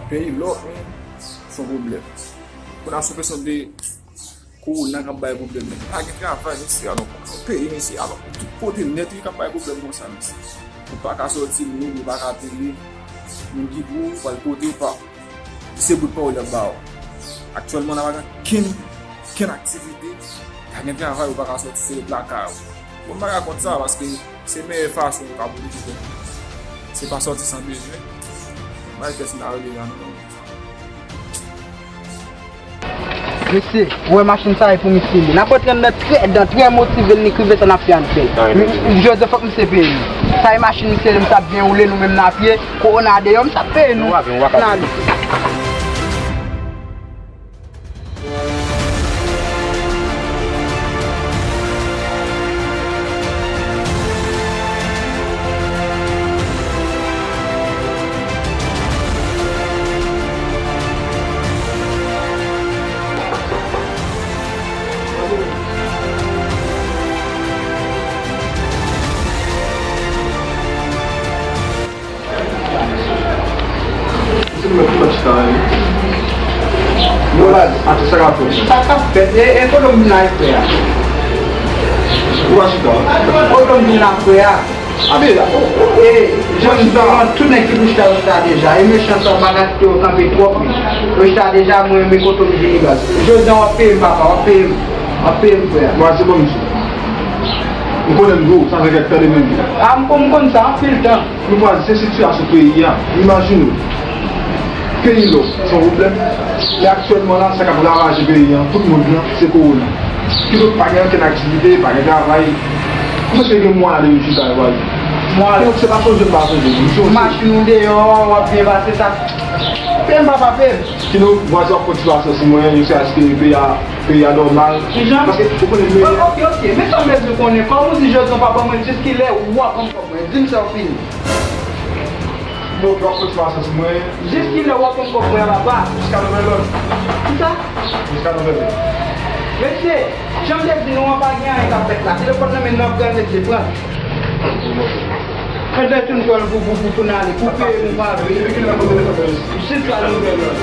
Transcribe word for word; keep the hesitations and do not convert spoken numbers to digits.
Peyi lòk, men, se yon pwoblèm. Kounye a, sou kesyon de kowona k ap bay pwoblèm, men pa gen travay, mesye, alò, peyi, mesye, alò, tout kote nèt, wi, k ap bay pwoblèm konsa, mesye. Ou pa ka sòti, moun, ou pa ka peye, moun ki pou ou, pral kote ou pa. Se bout pawòl y ap ba w. Aktyèlman, nan pa gen kenn, kenn aktivite, pa gen travay, ou pa ka sòti, se ret lakay ou. Bon, m pa ka kont sa, paske se meyè fason ou ka pwofite. Se pa sòti san bezwen. Bay kès m ta rele la, non. Mesye, ou wè machin sa e pou misye li. N ap rantre anndan trè, dan trè motive l, nik rive sa n ap fè an fè. Jodi fòk misye peye nou. Sa e machin misye li, m t ap byen woule, nou menm n a pye. Kowona deyò, m t ap peye nou. N ale. Se nou menm ki pa chita la, wi. Yo, baz, atis sa k ap fèt. Sa k ap fèt, e, e, kote m vin la, frè a? Ou pa chita? Kote m vin la, frè a? Abe, la, o, o, e, jan m di w, tout nèg ki pou chita, yo chita deja. E mechan sa, pa ka kite yo kanpe twòp, wi. Yo chita deja, mwen, men kote m vini, baz. Jodi a, w ap peye m, papa, w ap peye m. W ap peye m, frè a. Mwen, se bon, mesye. M konnen m di w, sa fè kèk tan depi m di w. A, m konn, m konn sa, anpil tan. Nou pral se sitiyasyon peyi a. Imajine w. Peyi lòk, se yon pwoblèm. Men aktyèlman la, sa k ap ravaje peyi a, tout mond lan, se kowona. Kidonk, pa gen okenn aktivite, pa gen travay. Kòman se gen mwayen de yo chita yo pa jwe? Mwayen. Kidonk, se pa sonje m pa sonje. M sonje. Machin ou deyò, w ap byen pase sa. Peye m, papa, peye m. Kidonk, vwazin w ap pran ti pasyans mwen, jiskaske peyi a, peyi a nòmal. Kijan? Paske, ou konnen, men. Bon, ok, ok. Men sa m bezwen konnen, kòm ou di jodi a w pa ban mwen, jiskilè w ap ban m kòb mwen? Di m sa w fini. Bon, w ap pran ti pasyans mwen. Jiskilè w ap ban m kòb mwen an, papa? Jiska nouvèl lòd. Kisa? Jiska nouvèl lòd. Mesye, jan m te di nou an, pa gen anyen k ap fèt la. Telefòn nan men n ap gade, mesye, pran. Ann fè tout pran pou, pou, pou, pou n ale. Pou peye, pou pa peye. Jiska nouvèl lòd.